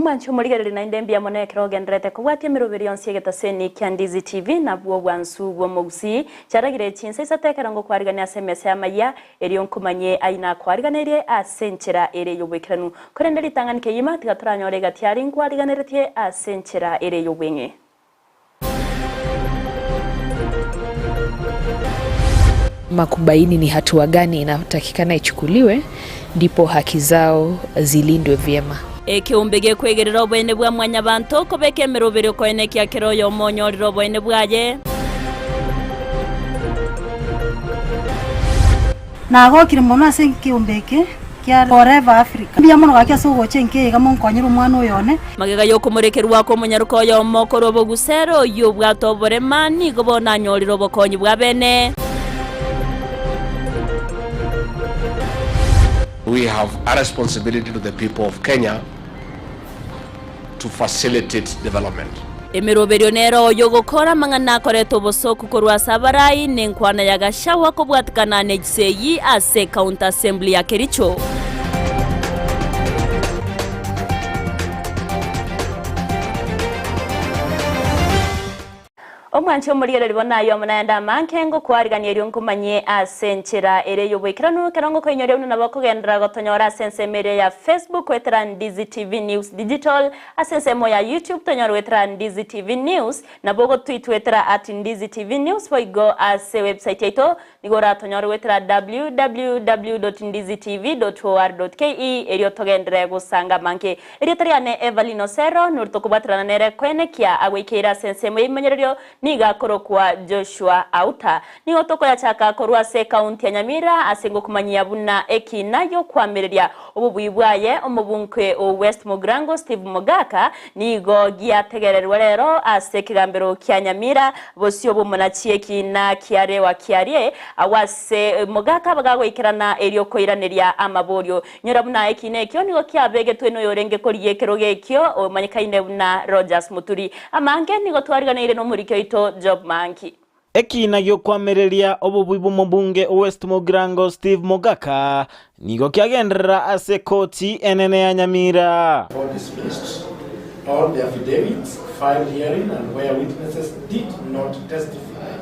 Omwanchi omorigereria naende mbuya mono ekero ogendererete kobwatia emeroberi yonsi y'egetaseni kia Ndizi TV nabwo obwansu bw'omogusii. Chiaragire chinsa isato ekero ngokwarigania ase emesa y'amayia, erio nkomanye ayio nakwariganerie ase enchera ere y'oboikeranu. Korende ritang'ani kegima tiga toranyore egati aria nkwariganeretie ase enchera ere y'obweng'e. Ama kubaini ni hatua gani inatakikana ichukuliwe ndipo haki zao zilindwe vyema. Ekeombe gekwegerera oboene bwa Mwanyabaanto, kobeka emeroberio koenekia kera oyomo onyorire oboene bwaye. Nagokire mono ase ekeombe eke kia Forever Africa. Mbuya mono gaki ase ogocha enka eye iga monkonyere omwana oyo one. Magega y'okomorekerwa kw'omonyaroka oyomo korwa obogusero oyio obwate oborema, nigo bono anyorire obokonyi bwa bene. We have a responsibility to the people of Kenya to facilitate development. Emeroberio nero y'ogokora amang'ana akoreta obosooku korwa ase abarai na enkwana ya Gachagua kobwatikana ne chisegi ase County Assembly ya Kericho. Omwanchi omorigereria bono ayio amo naende amange ngokwarigania erio nkomanyie ase enchera ere y'oboikeranu ekero ngokoinyoria buna nabo okogenderera gotonyora ase ensemo eria ya Facebook goetera Ndizi TV News Digital, ase ensemo ya YouTube tonyore goetera Ndizi TV News, nabo ogotwitwetera at Ndizi TV News boigo ase website yaito Nigo oratonyore goetera www.ndizitv.or.ke erio togenderere gosanga amange. Erieta riane Evelyn Osero, nori tokobwaterana nere koenekia agoikeire ase ensemo y'ebimanyererio nigo akorokwa Joshua Auta. Nigo tokoyachaka korwa ase ekaunti ya Nyamira ase ngokomanyia buna ekina giokwamireria obobui bwaye omobunke o West Mugirango Steve Mogaka nigo giategererwe rero ase ekegambero kia Nyamira Bosio bw'omonachi ekiina kiarewa kiarie, agwo ase omogaka bagagoikerana erio koiraneria amaborio. Nyora buna ekiina ekio nigo kiabegetwe noyorenge korigia ekerogo ekio omanyekaine buna Rogers Muturi. Amange nigo twariganeire nomoriki oito Job Mangi. Ekiina gi'okwamereria obobui bw'omobunge o West Mugirango Steve Mogaka nigo kiagenderera ase ekoti enene ya Nyamira. Court dismissed all the affidavits filed herein and where witnesses did not testify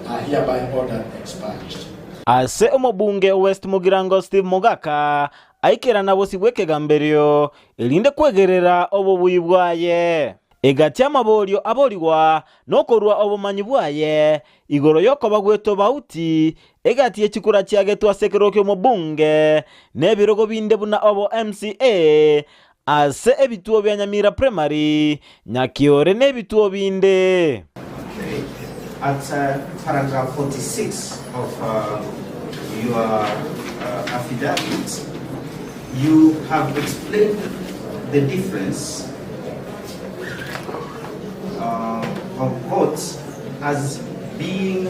are hereby ordered expunged. Ase omobunge o West Mugirango Steve Mogaka aikerana bosio bw'ekegamberio erinde kwegerera obobui bwaye. Egati amaborio aborigwa nokorua obomanyi bwaye igoro y'okoba gw'etobauti egati ye chikura chiagetwe ase ekerogo ki'omobunge na ebirogo binde buna obo MCA ase ebituo bia Nyamira Primary, Nyakiore na ebituo binde. Okay. At paragraph 46 of your affidavit, you have explained the difference of votes as being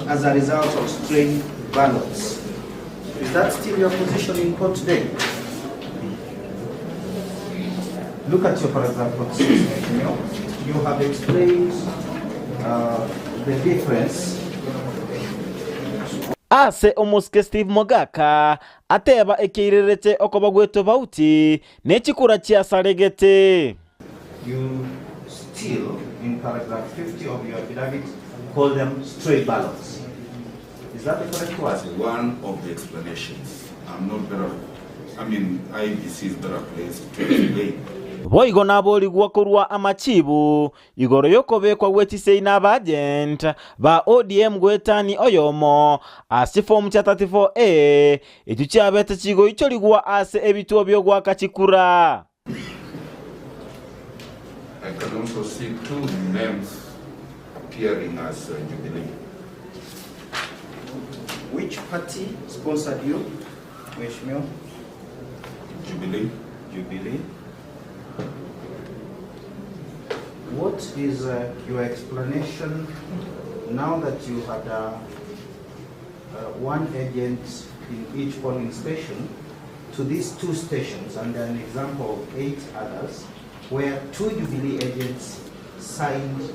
as a result of stray ballots. Is that still your position in court today? Look at your paragraph 46, Mheshimiwa. You have explained uh, the difference Ase omosike Steve Mogaka ateba ekeirerete okoba gw'etobauti ne chikura chiasaregete. You still, in paragraph 50 of your affidavit, call them stray ballots. Is that the correct word? One of the explanations. I'm not better, I mean, IEBC is better placed to explain. Boigo naborigwa korwa amachibu igoro y'okobekwa gwe chisei na abaagent ba ODM goetani oyomo ase chifomu chia 34A echio chiabete chigoichorigwa ase ebituo bi'ogoaka chikura. I can also see two names appearing as Jubilee. Which party sponsored you, Mheshimiwa? Jubilee. Jubilee. What is uh, your explanation now that you had uh, uh, one agent in each polling station to these two stations and an example of eight others where two Jubilee agents signed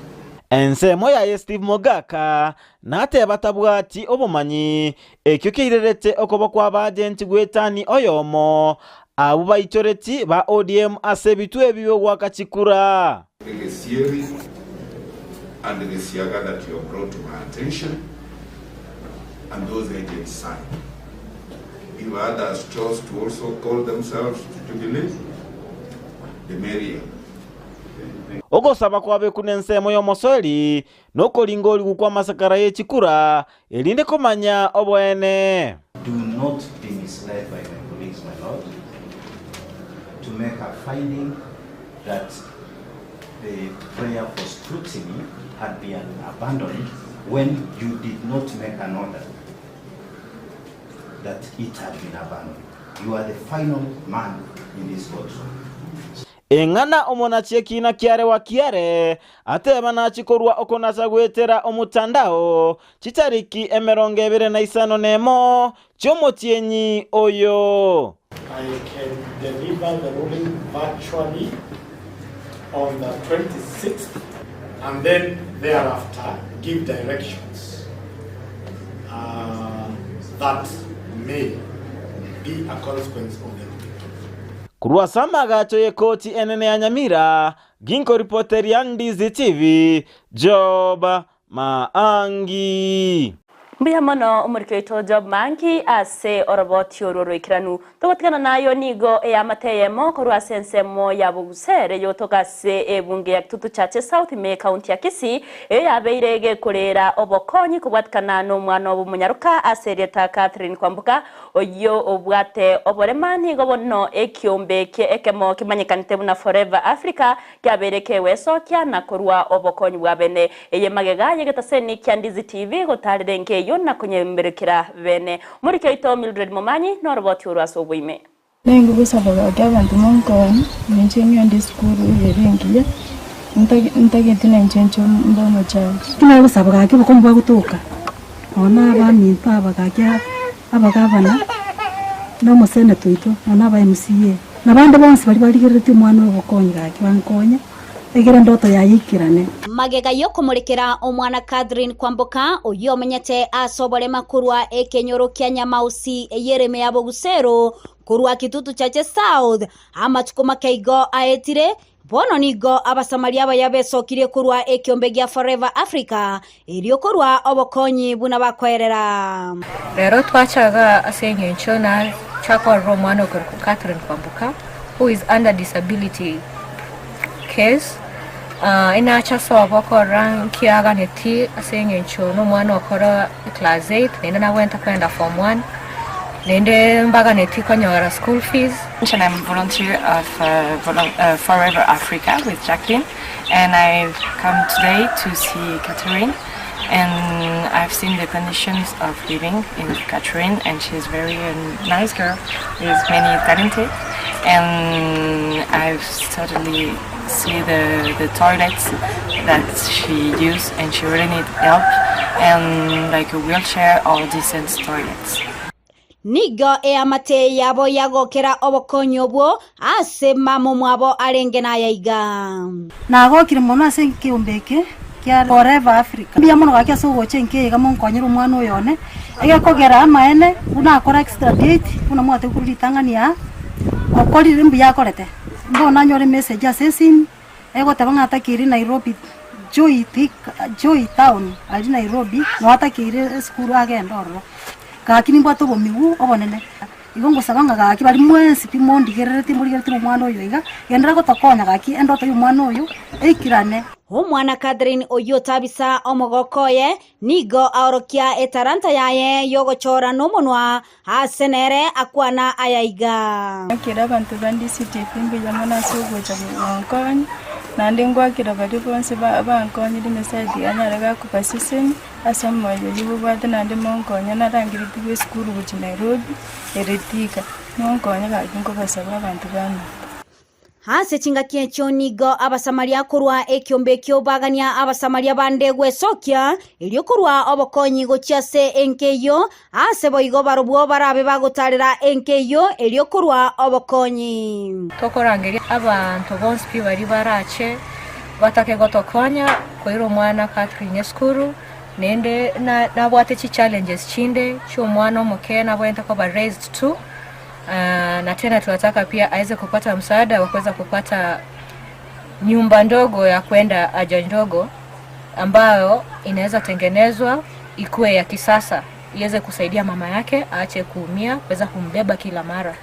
Ensemo yaye Steve Mogaka nateba tabwati obomanyi, ekio keirerete okoba kw'abaagenti gw'etani oyomo. Abwo baichoreti ba ODM ase ebitwe ebi bi'ogoaka chikura. The Gesieri and the Gesiaga that you have brought to my attention and those agents signed. If others chose to also call themselves Jubilee, the merrier. Ogosaba kwabeku nensemo y'omosoeri nokoringorigwa kw'amasakara ye chikura, erinde komanya oboene. Do not be misled by my colleagues, my lord, to make a finding that the prayer for scrutiny had been abandoned when you did not make an order that it had been abandoned. You are the final man in this courtroom. Eng'ana omonachi ekiina kiare wa kiare, ateba nachie korua okonacha goetera omotandao chitariki 25 chi'omotienyi oyo. I can deliver the ruling virtually on the 26th and then thereafter give directions uh, that may be a consequence of the ruling. Korwa ase amagacho y'ekoti enene ya Nyamira, ginkoripoteria Ndizi TV, Job Maangi. Mbuya mono omoriki oito Job Maangi ase oroboti orwo roikeranu. Togotigana nayo nigo eamate eyemo korwa ase ensemo ya Bogusere yotoka ase ebunge ya Kitutu Chache South ime ekaunti ya Kisii eyo yabeire gekorera obokonyi kobwatikana nomwana obo omonyaroka ase erieta Catherine Kwamboka Oyio obwate oborema nigo bono ekiombe eke ekemo kemanyekanete buna Forever Africa kiabeire kegwesokia na korua obokonyi bwa bene. Eye magega y'egetaseni kia Ndizi TV gotarera enka eyio na konyemerekera bene. Omoriki oito Mildred Momanyi noroboti orwo ase oboime. Nigo gosaba gaki abanto monkonye, ninche ng'ende esukuru eye ere engiya, ntagete nainche nche mbe omochaji. Naki nagosaba gaki obokongu bwa gotoka, nonya abaminto aba gaki abagavana, na omoseneta oito, nonya aba MCA, na bande bonsi baria barigereretie omwana oyo obokonyi gaki bankonye, egere endoto yaye eikerane. Magega y'okomorekera omwana Catherine Kwamboka, oyio omenyete ase oborema korwa ekenyoro kia Nyamausi ey'ereme ya Bogusero korwa Kitutu Chache South, amatuko makeigo aetire, Bono nigo Abasamaria abaya besokirie korwa ekiombe gia Forever Africa, erio korwa obokonyi buna bakoerera. Rero twacha igaa ase eng'encho nacha korora omwana okorokwa Catherine Kwamboka who is under disability case inacha sobo korora nki aganeti ase eng'encho na omwana okora class eight naende nabwenerete kogenda form one naende mbaganeti konyora school fees. And I'm a volunteer of Forever Africa with Jacqueline and I've come today to see Catherine and I've seen the conditions of living in Catherine and she's very nice girl with many talented and I've certainly see the, the toilets that she use and she really need help and like a wheelchair or decent toilets. Nigo eamate yabo yagokera obokonyi obwo ase mama omwabo arenge naya iga. Nagokire mono ase ekeombe eke kia Forever Africa. Mbuya mono gaki ase ogocha enka eye iga monkonyere omwana oyo one, egekogera amaene buna akora extra date buna mwatebia korwa ritang'ani aa, okorire mbuya akorete. Mbono nanyore emessage ase esimi, egoteba ng'a atakeire Nairobi Joy Thika Joy town aria Nairobi, noo atakeire esukuru agende ororo. Gaki nimbwate obomigu obonene, igo ngosaba ng'a gaki baria mwensi pi mondigereretie mborigeretie nomwana oyo iga, genderera gotokonya gaki endoto y'omwana oyo eikirane. Omwana Catherine oyio otabisa omogoko oye, nigo aorokia etalanta yaye y'ogochora nomonwa, aase nere akwana aya iga. Ngwakera abanto ba DCTV mbuya mono ase ogocha gonkonya, naende ngwakera baria bonsi bankonyire Nyasaye tiga anyare gakobasesenia. Ase omoyo oyio bobwate naende monkonye narangeretigwe esukuru gochia Nairobi ere Thika, monkonye gaki nkobasaba abanto baminto. Ase chingaki echio nigo Abasamaria korwa ekiombe ekio bagania Abasamaria bande gwesokia, erio korwa obokonyi gochia ase enka eyio, aase boigo barobwo barabe bagotaarera enka eyio, erio korwa obokonyi. Tokorangeria abanto bonsi pi baria barache batake gotokonya koira omwana Catherine esukuru, naende nabwate chi challenges chinde chia omwana omoke nabwenerete koba raised to. Na tena tunataka pia aweze kupata msaada wa kuweza kupata nyumba ndogo ya kwenda haja ndogo ambayo inaweza tengenezwa ikuwe ya kisasa iweze kusaidia mama yake aache kuumia, kuweza kumbeba kila mara.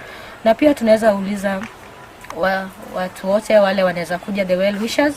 Na pia tunaweza uliza wa, watu wote wale wanaweza kuja the well wishers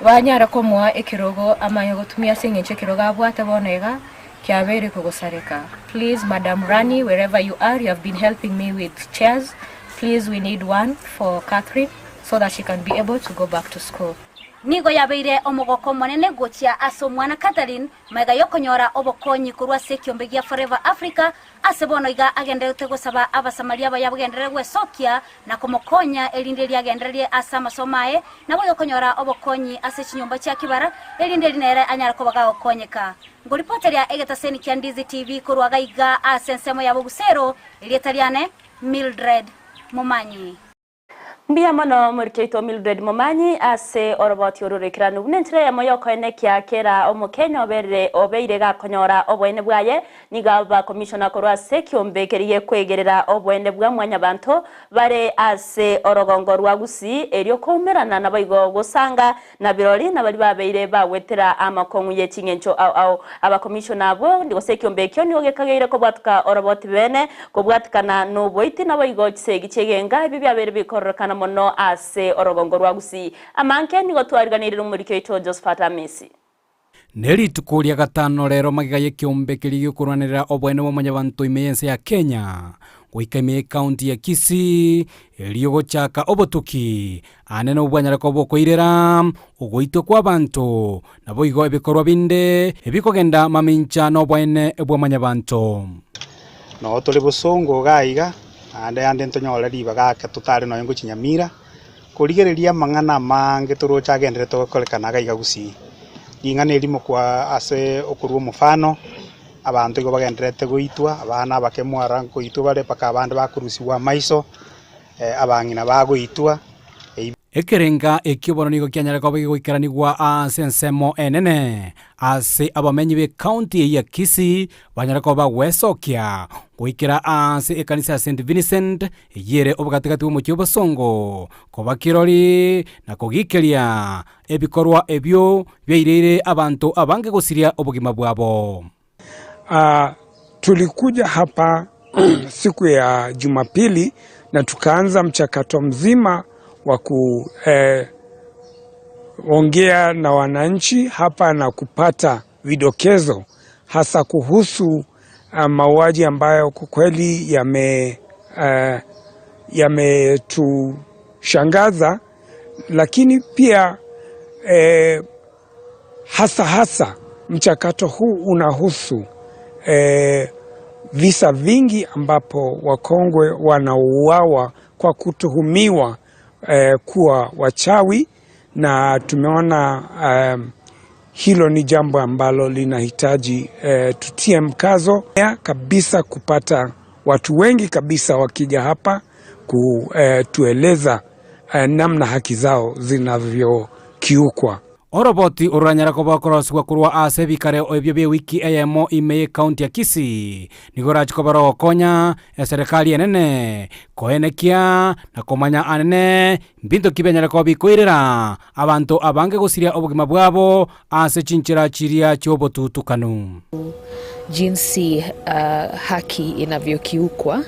wanyara komoa ekirogo amanye gotumia ase eng'encho ekirogo abwate bono iga kiabeire kogosareka. Please Madam Rani wherever you are you have been helping me with chairs please we need one for Catherine so that she can be able to go back to school. Nigo yabeire omogoko omonene gochia ase omwana Catherine magega y'okonyora obokonyi korwa ase ekiombe gia Forever Africa Ase bono iga agendererete gosaba Abasamaria abaye abagenderere gwesokia na komokonya, erinde erio agendererie ase amasomo aye, naboigo okonyora obokonyi ase chinyomba chia kibara, erinde erio nere anyare koba gagokonyeka. Ngoripoteria egetaseni kia Ndizi TV korwa gaiga ase ensemo ya Bogusero, erieta riane Mildred Momanyi. Mbuya mono omoriki oito Mildred Momanyi ase oroboti oru roikeranu buna enchera eyemo y'okoenekia kera omokenya oberire obeire gakonyora oboene bwaye. Nigo abakomishona korwa ase ekiombe keria gekwegerera oboene bwa mwanyabanto bare ase orogongo rwa Gusii erio koumerana naboigo gosanga na birori na baria babeire bagwetera amakong'u ye ching'encho ao ao. Abakomishona abwo gose ekiombe ekio nigo gekageire kobwatuka oroboti bene, kobwatikana noboiti naboigo chisegi chi'egenga ebio biabeire bikororekana mono ase orogongo rwa Gusii. Amanke nigo twariganeirie nomoriki oito Josephat Amisi. Ne rituko ria gatano rero magega y'ekeombe keria gi'okorwanerera oboene bwa mwanyabanto ime y'ense ya Kenya, goika ime y'ecounty ya Kisii, erio gochaka obotuki Aane nobwanyare koba okoirera ogoitwa kw'abanto, naboigo ebikorwa binde ebikogenda mamincha noboene bwa mwanyabanto. Noo tore bosongo iga iga, naende ande ntonyore ribaga ake totare nonya ngochia Nyamira, korigereria amang'ana amange toroche agenderete gokorekana iga iga Gusii. Ring'ana erimo kwa ase okorwa omofano, abanto igo bagendererete goitwa, abana abake mwara nkoitwa bare mpaka abande bakorusigwa amaiso. abang'ina bagoitwa. Ekerenga ekio bono nigo kianyare koba gegoikeranigwa ase ensemo enene ase abamenyi b'ecounty eyio ya Kisii banyare koba bagwesokia goikera ase ekanisa ya St Vincent eyio ere obogatigati bw'omochie o Bosongo koba kirori na kogikeria ebikorwa ebio biaireire abanto abange gosiria obogima bwabo. Tulikuja hapa siku ya Jumapili na tukaanza mchakato mzima wa kuongea eh, na wananchi hapa na kupata vidokezo hasa kuhusu uh, mauaji ambayo kwa kweli yame uh, yametushangaza, lakini pia eh, hasa hasa mchakato huu unahusu eh, visa vingi ambapo wakongwe wanauawa kwa kutuhumiwa eh, kuwa wachawi na tumeona eh, hilo ni jambo ambalo linahitaji eh, tutie mkazo kabisa kupata watu wengi kabisa wakija hapa kutueleza eh, namna haki zao zinavyokiukwa. Oroboti ororanyare koba okorosigwa korwa ase ebikare ebio bi'ewiki eyemo ime y'ecounty ya Kisii nigo orachie koba rogokonya eserekari enene koenekia na komanya anene mbinto ki bianyare koba bikoirera abanto abange gosiria obogima bwabo ase chinchera chiria chi'obotutukanu. Jinsi uh, haki inavyokiukwa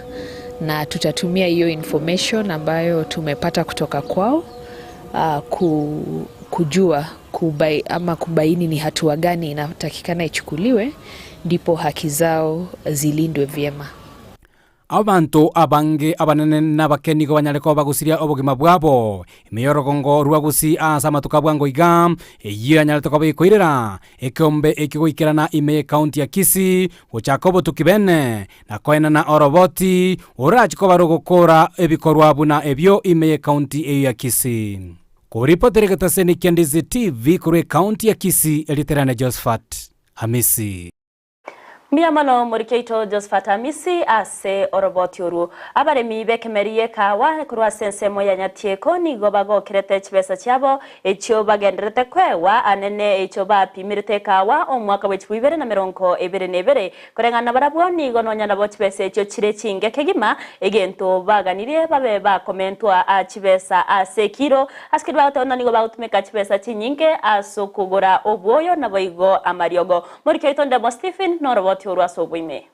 na tutatumia hiyo information ambayo tumepata kutoka kwao uh, ku, kujua kubai, ama kubaini ni hatua gani inatakikana ichukuliwe ndipo haki zao zilindwe vyema. Abanto abange abanene na abake nigo banyare koba bagosiria obogima bwabo ime y'orogongo rwa Gusii ase amatuko a bwango iga, eyio yanyarete koba ekoirera ekeombe ekio goikerana ime y'ecounty ya Kisii gochaka obotuki bene na koenana oroboti ororachie koba rogokora ebikorwa buna ebio ime y'ecounty eyio ya Kisii. Koripotera egetaseni kia Ndizi TV korwa ecounty ya Kisii, erieta riane Josephat Hamisi. Mbuya mono Morikeito Josephat Amisi ase oroboti orwo. Abaremi b'ekemeri y'ekahawa korwa ase ensemo ya Nyatieko nigo bagokerete chibesa chiabo echio bagendererete koegwa anene echio bapimerete ekahawa omwaka bwe chibu ibere na merongo ebere na ebere. Koreng'ana nabarabwo nigo nonya nabo chibesa echio chire chinge kegima, egento baganirie babe bakomentwa chibesa ase ekiro. Ase keria bagoteba ng'a nigo bagotumeka chibesa chinyinge ase okogora obwoyo naboigo amariogo. Morike oito Ndemo Stephen noroboti orwo ase oboime.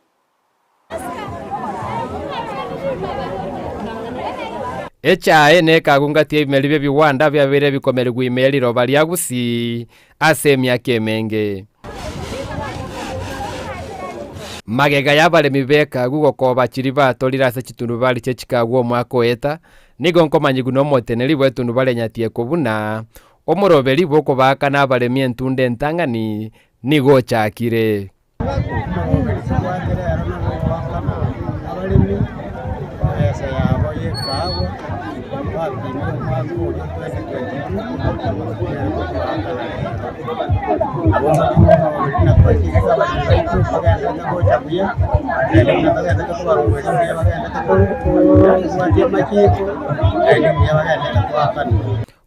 Echae nekagungatia ebimeri bi'ebigwanda biabeire bikomerigwa ime ye riroba ria Gusii ase emiaka emenge. Magega y'abaremi b'ekagu gokoba chiria batorire ase chitundubari chie chikagu omwaka oeta, nigo nkomanyigwa nomoteneneri bw'etundubari enyatieko buna Omoroberi bw'okobaakana abaremi entunda entang'ani nigo ochakire. Omoroberi tobwate rero nobw'ogoakana abaremi ebesa yabo y'ekaagwa bapimire omwaka oria 2022 nere tokobaakana rero. Nabo omoroberi buna twachigete abaremi baito bagenderete gocha buya, naende buna togenderete kobaroberia mbuya bagenderete kobwatia amachiko, naende mbuya bagenderete goakanwa.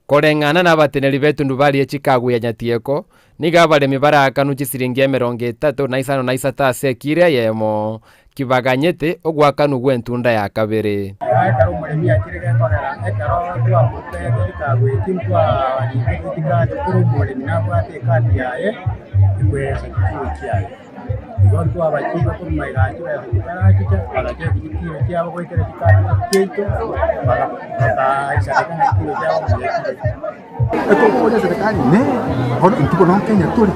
Koreng'ana nabateneri b'etundubari ye chikagu ya Nyatieko, nigo abaremi baraakanwe chisiringi emerongo etato na isano na isato ase ekiro eyemo, kibaganyete ogoakanwa gw'entunda ya kabere. Ekero omoremi achire gekogera ekero twamoteete chikagu echi ntwarikire chikadi kera omoremi nabwate ekadi yaye ekoeresa chikiro chiaye. Igo ntwabachiire korwa magega ya chibesa chitarachicha, bagacheki chikiro chiabo goikera chikadi chiaito, bagaisabeka ng'a chikiro chiabo mbuya chire. Ekoboria serikali ne bono intwe bono Kenya tore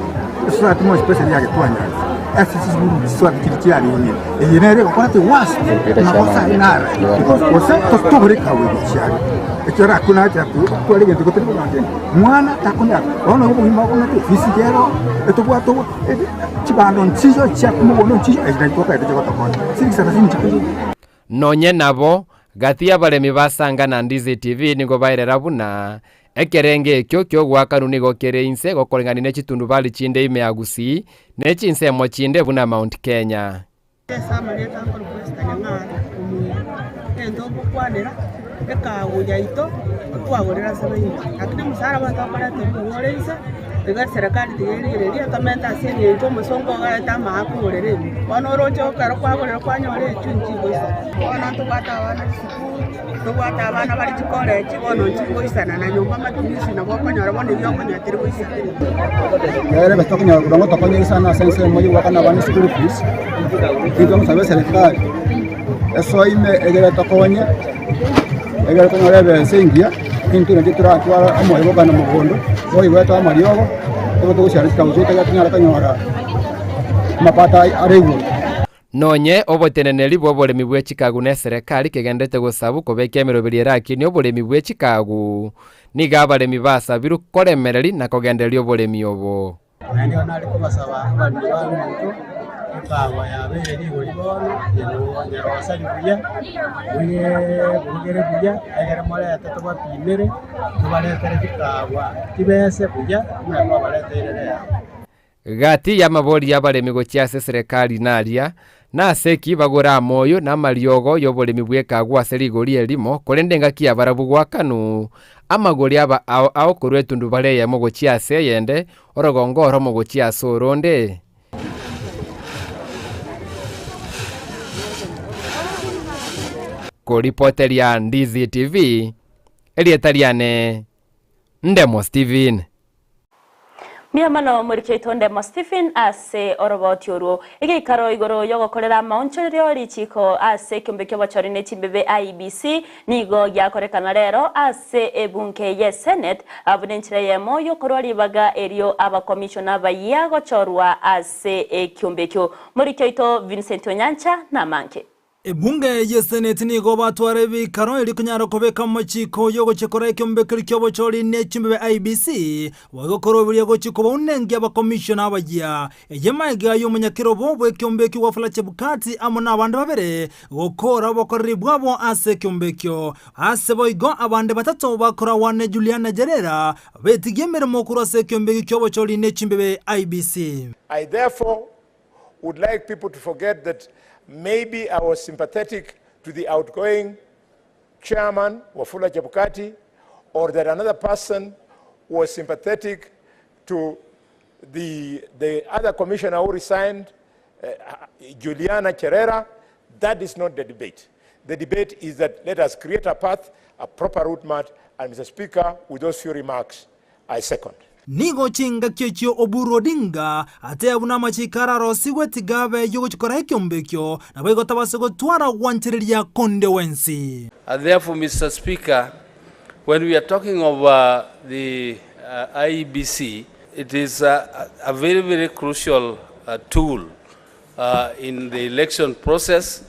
eswati more especially ya getwanyanza ase chisukuru chiswati chiri chiarenge eye nere egokora ati worst magoso aye nare because gose totobore ekawe gochiare ekero akwo nacha tware egento gotari kogambia mwana takonyara bono obogima obong'ete efisi ero etobwate Chibando nchiyo chia mogondo nchiyo, echi nachi twakaete chigotokonya. Siringi sarasini chikoiywa. Nonye nabo, gati y'abaremi ba Sanga na Ndizi TV nigo baerera buna ekerengo ekio ki'ogoakanwa nigo kere inse gokoreng'ania ne chitundubari chinde ime ya Gusii ne chinsemo chinde buna Mount Kenya. Ase amarieta akorokwa Esther Nyang'ara omoiri, egento ogokwanera ekago yaito otwagorera ase abaibori, lakini omosaara bono tokoreta obobe ore inse, iga eserekari tiga erigereria etomente ase eng'encho omosongo iga aete amaaka ogorera ebinto. Bono oroche ekero kwagorera kwanyora echio nchigoisana. Bono ntobwate abana chisukuru, ntobwate abana bare chikoleji, bono nchigoisana na nyomba amatumizi nabo okonyora bono ebi okonyora teri goisana. Ere besa tokonyora korwa ng'a tokonyire sana ase ensemo ya goakana abana eschool fees, intwe togosaba eserekari esoe ime egere etokonye, egere tonyore ebesa engiya, intwe nario toratware omoyo bwa kogenda mogondo, toigwete amariogo, nigo togosiara chikabu chiaito ekero tonyare konyora amapato are igoro. Nonye oboteneneri bw'oboremi bwe chikagu ne eserekari kegenderete gosabu kobeka emeroberi erakinie oboremi bwe chikagu, nigo abaremi basabirwe koremereri na kogendereria oboremi obo. Naende igo nare kobasaba abaremi baminto, ekaagwa yabeire rigori bono, nyeroseri buya, moyeburugere buya, egere morete tobapimere, tobaretere chikaagwa chibese buya, buna twabareteire rero. Gati y'amabori y'abaremi gochia ase eserekari naria, Nase ki bagore amoyo na amariogo y'oboremi bw'ekagwa ase rigori erimo, korende engaki y'abarabwo goakanwa amagori aba ao ao korwa etundubari eyemo gochia ase eyende, orogongo oromo gochia ase oronde? Koripoteria Ndizi TV, erieta riane Ndemo Stephen. Mbuya mono omoriki oito Ndemo Stephen ase oroboti orwo. Egeikaro igoro y'ogokorera amaonchorerio richiiko ase ekeombe ki'obochori ne chimbebe IEBC nigo giakorekana rero ase ebunge ye Senate buna enchera eyemo y'okorwa ribaga erio abakomishona abayia gochorwa ase ekeombe ekio. Omoriki oito Vincent Onyancha namange. Ebunge y'Eseneti nigo batwara ebiikaro erio konyara kobeka amachiko y'ogochia koraa ekeombe keria ki'obochori ne chimbebe IEBC, boigo koroberia gochia kobaunengia abakomishona abayia. Eye magega y'omonyakerobo bw'ekeombe ekio Wafula Chebukati amo nabande babere gokora obokoreri bwabo ase ekeombe ekio. Ase boigo abande batato bakoragwa ne Juliana Cherera betigie emeremo korwa ase ekeombe ekio ki'obochori ne chimbebe IEBC. I therefore. would like people to forget that maybe I was sympathetic to the outgoing chairman, Wafula Chebukati, or that another person was sympathetic to the, the other commissioner who resigned, Juliana Cherera. That is not the debate. The debate is that let us create a path, a proper route map, and Mr. Speaker, with those few remarks, I second. Nigo chingaki echio Oburu Odinga ateba buna amachiko ararosigwe tiga abe ay'ogochikora ekeombe ekio, naboigo tabase gotwara gwanchereria konde gwensi. And therefore, Mr. Speaker, when we are talking of uh, the uh, IEBC, it is a, a very, very crucial uh, tool uh, in the election process,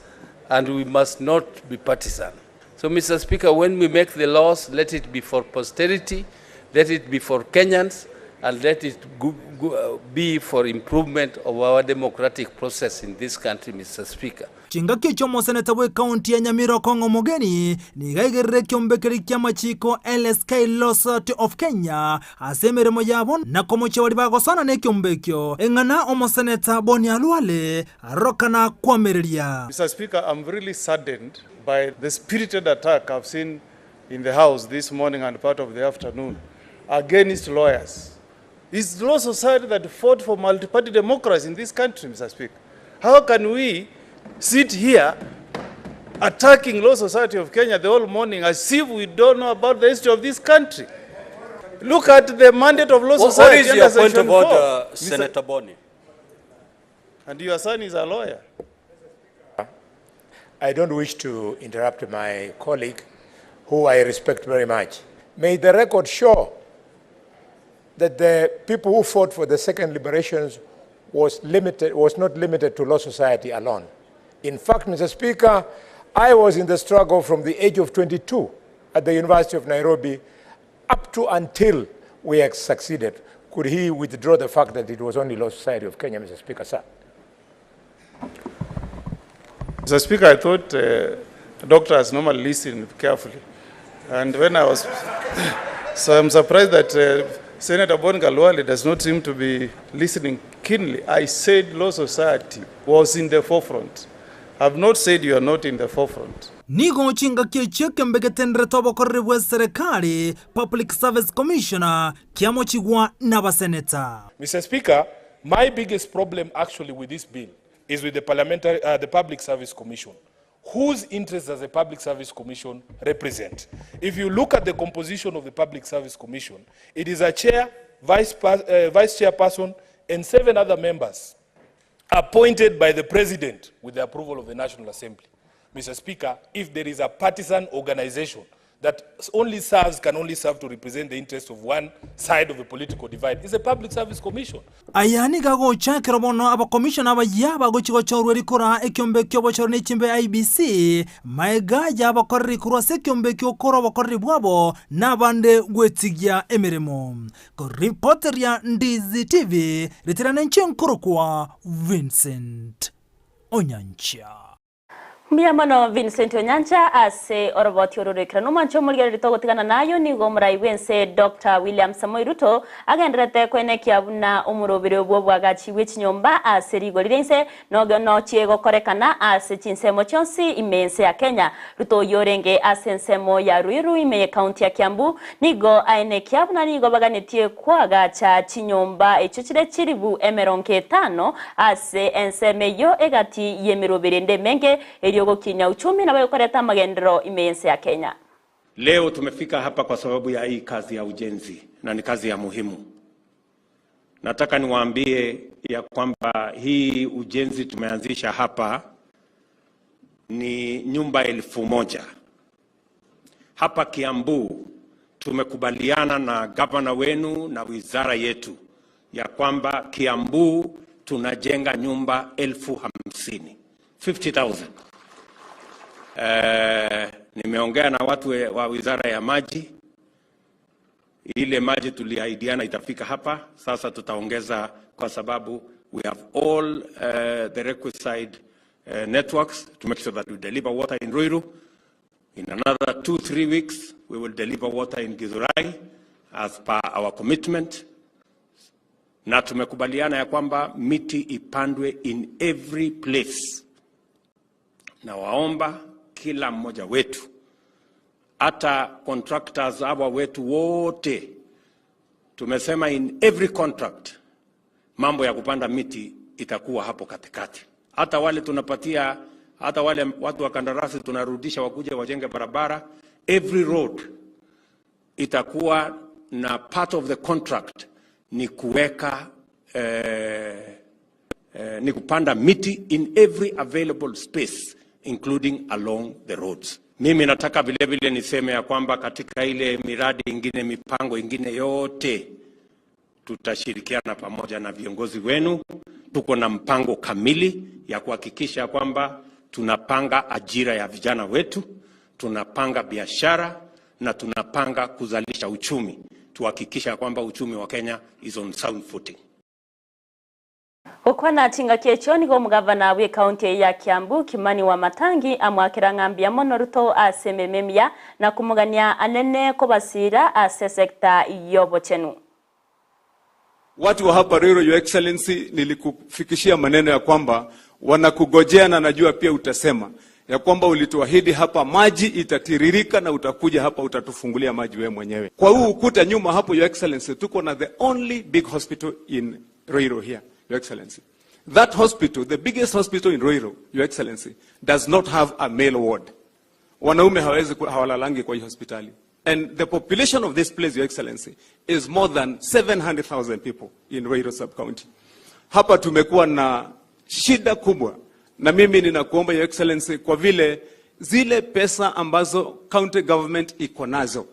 and we must not be partisan. So, Mr. Speaker, when we make the laws, let it be for posterity, let it be for Kenyans, and let it go, go, uh, be for improvement of our democratic process in this country, Mr. Speaker. Chingaki echio omoseneta bw'ekaunti ya Nyamira Okong'o Omogeni nigo aigerire ekiombe keria ki'amachiko LSK Law Society of Kenya ase emeremo yabo na komochia baria bagosana nekiombe ekio eng'ana omoseneta Boni Khalwale arorokana kwamereria. Mr. Speaker, I'm really saddened by the spirited attack I've seen in the House this morning and part of the afternoon against lawyers. It's Law Society that fought for multi-party democracy in this country, Mr. Speaker. How can we sit here attacking Law Society of Kenya the whole morning as if we don't know about the history of this country? Look at the mandate of Law What Society is your under point Section of order, 4. Mr. Senator Boni? And your son is a lawyer. I don't wish to interrupt my colleague, who I respect very much. May the record show that the people who fought for the second liberations was, limited, was not limited to Law Society alone. In fact, Mr. Speaker, I was in the struggle from the age of 22 at the University of Nairobi up to until we had succeeded. Could he withdraw the fact that it was only Law Society of Kenya, Mr. Speaker, sir? Mr. Speaker, I thought doctors normally listen carefully. And when I was. so I'm surprised that Senator Boni Khalwale does not seem to be listening keenly. I said Law Society was in the forefront. I've not said you are not in the forefront. Nigo chingaki echio ekeombe getenderete obokoreri bw'eserekari, Public Service Commission, kiamochigwa n'abaseneta. Mr. Speaker, my biggest problem actually with this bill is with the, parliamentary, the Public Service Commission. Whose interests does the Public Service Commission represent? If you look at the composition of the Public Service Commission, it is a chair, vice, vice chairperson, and 7 other members appointed by the president with the approval of the National Assembly. Mr. Speaker, if there is a partisan organization that only serves, can only serve to represent the interests of one side of a political divide, it's a Public Service Commission. Aya nigo agocha ekero bono abakomishona abayia bagochi gochorwa erikora ekiombe ekio obochori na echimbe IEBC maega yabakoreri korwa ase ekiombe ekio okora obokoreri bwabo na abande gwetigia emeremo. Koripoteria Ndizi TV ritirana enche nkorokwa Vincent Onyancha. Mbuya mono Vincent Onyancha ase oroboti ororokera nomancho omorigereri togotigana nayo nigo omorai bwense Dr. William Samoei Ruto agenderete kwenekia buna omorobere obwo bwagachi chinyomba ase rigori rinse nogo nochie gokorekana ase chinsemo chionsi ime ense ya Kenya. Ruto oyo orenge ase ensemo ya Ruiru ime county ya Kiambu nigo aenekia buna nigo baganetie kwagacha chinyomba echio chire chiribu emerongo etano ase ensemo eyo egati y'emerobere ende emenge erio gokinya uchumi na bayokoreta amagendero ime ense ya Kenya. Leo tumefika hapa kwa sababu ya hii kazi ya ujenzi na ni kazi ya muhimu. Nataka niwaambie ya kwamba hii ujenzi tumeanzisha hapa ni nyumba 1,000. Hapa Kiambu tumekubaliana na gavana wenu na wizara yetu ya kwamba Kiambu tunajenga nyumba 50,000, 50,000. Nimeongea na watu wa wizara ya maji. Ile maji tuliahidiana itafika hapa, sasa tutaongeza kwa sababu we have all the requisite networks to make sure that we deliver water in Ruiru. In another 2-3 weeks, we will deliver water in Githurai as per our commitment. Na tumekubaliana ya kwamba miti ipandwe in every place. Na waomba kila mmoja wetu, hata contractors hawa wetu wote, tumesema in every contract mambo ya kupanda miti itakuwa hapo katikati. Hata wale tunapatia, hata wale watu wa kandarasi tunarudisha wakuje wajenge barabara, every road itakuwa na part of the contract ni kuweka eh, eh, ni kupanda miti in every available space including along the roads. Mimi nataka vile vile niseme ya kwamba katika ile miradi ingine, mipango ingine yote tutashirikiana pamoja na viongozi wenu. Tuko na mpango kamili ya kuhakikisha kwamba tunapanga ajira ya vijana wetu, tunapanga biashara na tunapanga kuzalisha uchumi, tuhakikisha kwamba uchumi wa Kenya is on sound footing. Gokwana chingaki echio nigo omogavana bwa ekaunti eye ya Kiambu Kimani Wamatangi amwakera ng'a mbuya mono Ruto ase emeremo emiya na komogania anene kobasira ase esecta y'obochenu. Watu wa hapa Ruiru, Your Excellency, nilikufikishia maneno ya kwamba wanakugojea na najua pia utasema ya kwamba ulituahidi hapa maji itatiririka na utakuja hapa utatufungulia maji wewe mwenyewe. Kwa huu ukuta nyuma hapo, Your Excellency, tuko na the only big hospital in Ruiru here, Your Excellency. That hospital, the biggest hospital in Ruiru, Your Excellency, does not have a male ward. Wanaume hawezi hawalalangi kwa hii hospitali. And the population of this place, Your Excellency, is more than 700,000 people in Ruiru sub-county. Hapa tumekuwa na shida kubwa, na mimi ninakuomba Your Excellency, kwa vile zile pesa ambazo county government iko nazo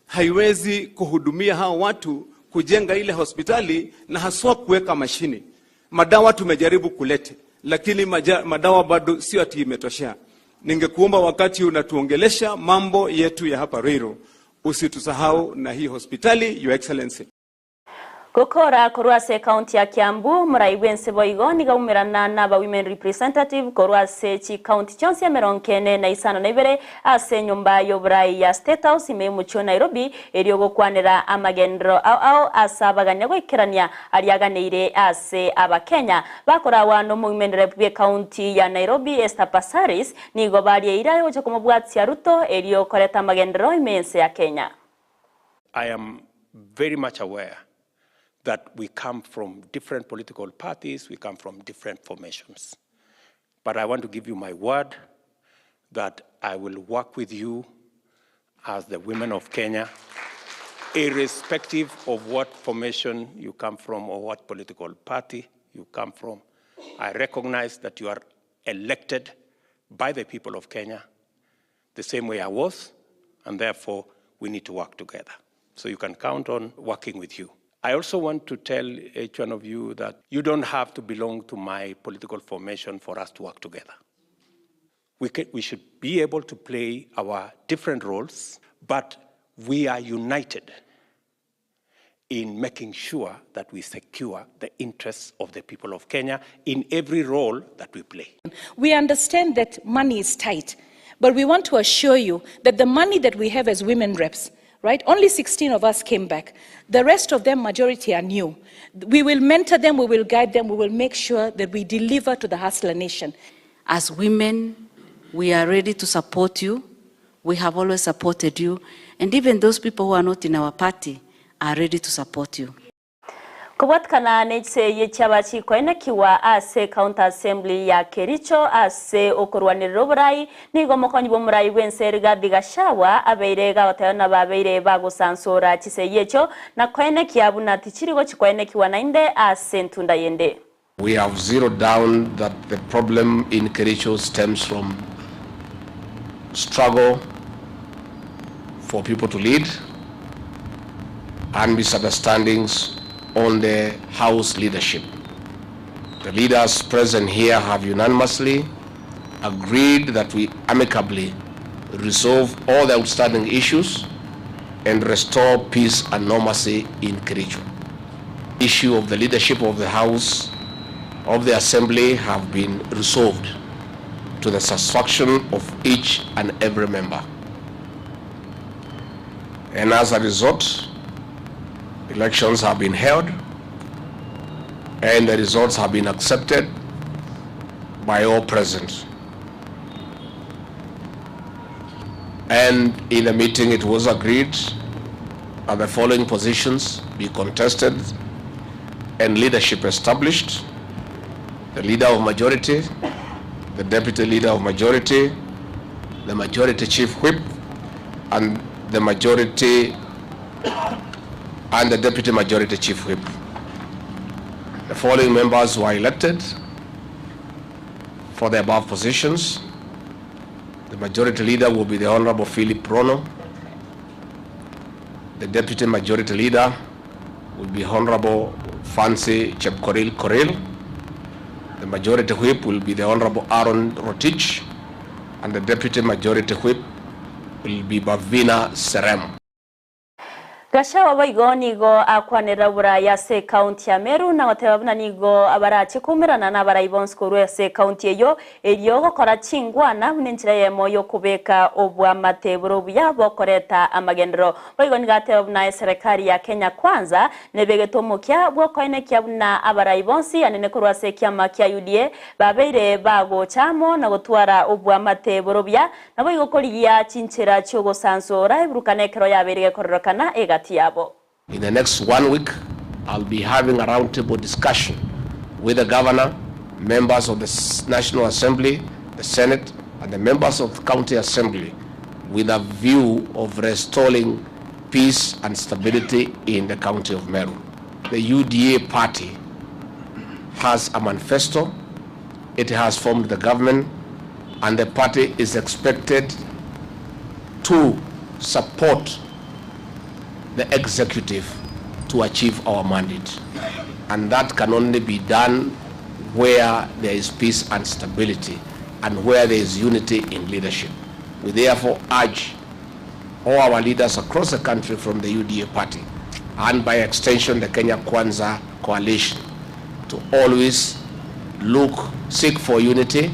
haiwezi kuhudumia hao watu kujenga ile hospitali na haswa kuweka mashini. Madawa tumejaribu kulete, lakini madawa bado sio ati imetoshea. Ningekuomba wakati unatuongelesha mambo yetu ya hapa Ruiru, usitusahau na hii hospitali, Your Excellency. Gokora korwa ase ekaunti ya Kiambu morai bwense boigo niga aumerana na aba women representative korwa ase chikaunti chionsi emerongo kene na isano na ibere ase enyomba y'oborai ya State House ime omochie o Nairobi erio gokwanera amagenderero ao ao ase abagania goikerania aria aganeire ase abakenya. Bakorawa na omowomen rep bw'ekaunti ya Nairobi Esther Passaris nigo barieire gocha komobwatia Ruto erio koreta amagenderero ime ense ya Kenya. I am very much aware that we come from different political parties, we come from different formations. But I want to give you my word that I will work with you as the women of Kenya, irrespective of what formation you come from or what political party you come from. I recognize that you are elected by the people of Kenya the same way I was, and therefore we need to work together. So you can count on working with you. I also want to tell each one of you that you don't have to belong to my political formation for us to work together. We should be able to play our different roles, but we are united in making sure that we secure the interests of the people of Kenya in every role that we play. We understand that money is tight, but we want to assure you that the money that we have as women reps, right? Only 16 of us came back. The rest of them, majority are new. We will mentor them, we will guide them, we will make sure that we deliver to the hustler nation. As women, we are ready to support you. We have always supported you. And even those people who are not in our party are ready to support you. Kobwatikana nechiseye chiabachikoenekiwa ase county assembly ya Kericho ase okorwanirira oborai nigo omokonyi bwa omorai bwense Rigathi Gachagua abeire gagoteba nabo abeire bagosansora chiseye echo na koenekia buna tichirigo chikoenekiwa naende ase entunda yende. We have zeroed down that the problem in Kericho stems from struggle for people to lead and misunderstandings on the House leadership. The leaders present here have unanimously agreed that we amicably resolve all the outstanding issues and restore peace and normalcy in Kericho. Issue of the leadership of the House of the Assembly have been resolved to the satisfaction of each and every member. And as a result, elections have been held And the results have been accepted by all present. And in the meeting it was agreed that the following positions be contested and leadership established. The leader of majority, the deputy leader of majority, the majority chief whip, and the majority and the deputy majority chief whip. The following members were elected for the above positions. The majority leader will be the Honorable Philip Rono. The deputy majority leader will be Honorable Fancy Chepkoril Koril. The majority whip will be the Honorable Aaron Rotich, and the deputy majority whip will be Bavina Serem. Gachagua boigo nigo akwanera oboraya ase ekaunti ya Meru na goteba buna nigo abarache koumerana na abarai bonsi korwa ase ekaunti eyio erio gokora chingwana buna enchera eyemo yokobeka obwamate bore obuya bokoreta amagenderero. Boigo nigo ateba buna eserekari ya Kenya Kwanza nebegete omokia bwokoenekia buna abarai bonsi anene korwa ase ekiama kia UDA babeire bagocha amo na gotwara obwamate bore obuya Naboigo korigia chinchera chi'ogosansora eburukano ekero yabeire gekororokana egati yabo. In the next one week, I'll be having a round table discussion with the governor, members of the National Assembly, the Senate, and the members of the County Assembly with a view of restoring peace and stability in the county of Meru. The UDA party has a manifesto, it has formed the government, and the party is expected to support the executive to achieve our mandate. And that can only be done where there is peace and stability and where there is unity in leadership. We therefore urge all our leaders across the country from the UDA party and by extension the Kenya Kwanza coalition to always look, seek for unity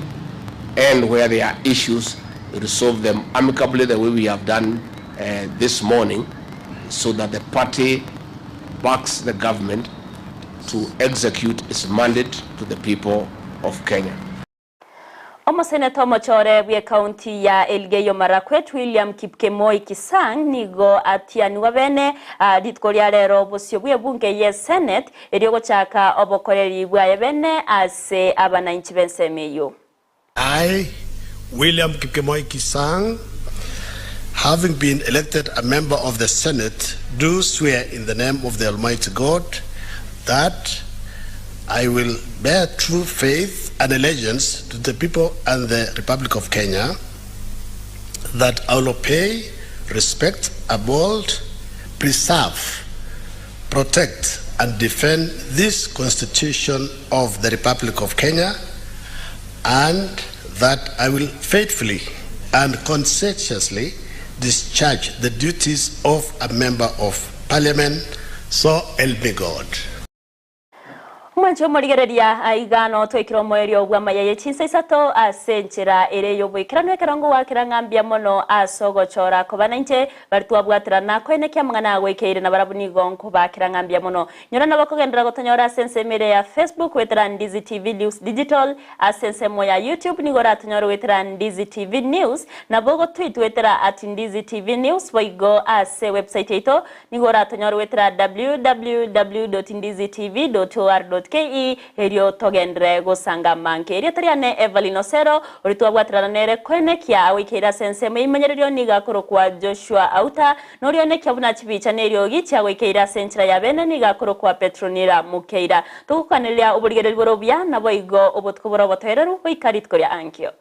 and where there are issues, resolve them amicably the way we have done uh, this morning so that the party backs the government to execute its mandate to the people of Kenya. Omoseneta omochore bw'ecounty ya Elgeyo Marakwet William Kipkemoi Kisang nigo atianigwa bene rituko ria rero bosio bw'ebunge ye Senate erio gochaka obokoreri bwaye bene ase abanainchi b'ensemo eyio. I, William Kipkemoi Kisang, having been elected a member of the Senate, do swear in the name of the Almighty God that I will bear true faith and allegiance to the people and the Republic of Kenya, that I will obey, respect, uphold, preserve, protect, and defend this Constitution of the Republic of Kenya, and that I will faithfully and conscientiously discharge the duties of a member of Parliament, so help me God. Omwanche omorigereria aiga no twaikire omoerio bw'amaya ye chinsa isato ase enchera ere y'oboikeranu ekero ngowakera ng'a mbuya mono ase ogochora koba nainche bari twabwaterana koenekia amang'ana agoikeire na barabwo nigo nkobakera ng'a mbuya mono. Nyora nabo kogenderera gotonyora ase ensemo ere ya Facebook goetera Ndizi TV News Digital, ase ensemo ya YouTube nigo oratonyore goetera Ndizi TV News, nabo ogotweet goetera at Ndizi TV News, boigo ase website yaito nigo oratonyore goetera www.ndizitv.or.ke erio togenderere gosanga amange. Erieta riane Evelyn Osero, oria twabwaterana nere koenekia agoikeire ase ensemo y'eimenyererio nigo akorokwa Joshua Auta, na oria oenekia buna chibicha na eriogi chiagoikeire ase enchera ya bene nigo akorokwa Petronila Mukeira. Togokaneria oborigereria bore obuya, naboigo obotuko bore obotoereru goika rituko ria ankio.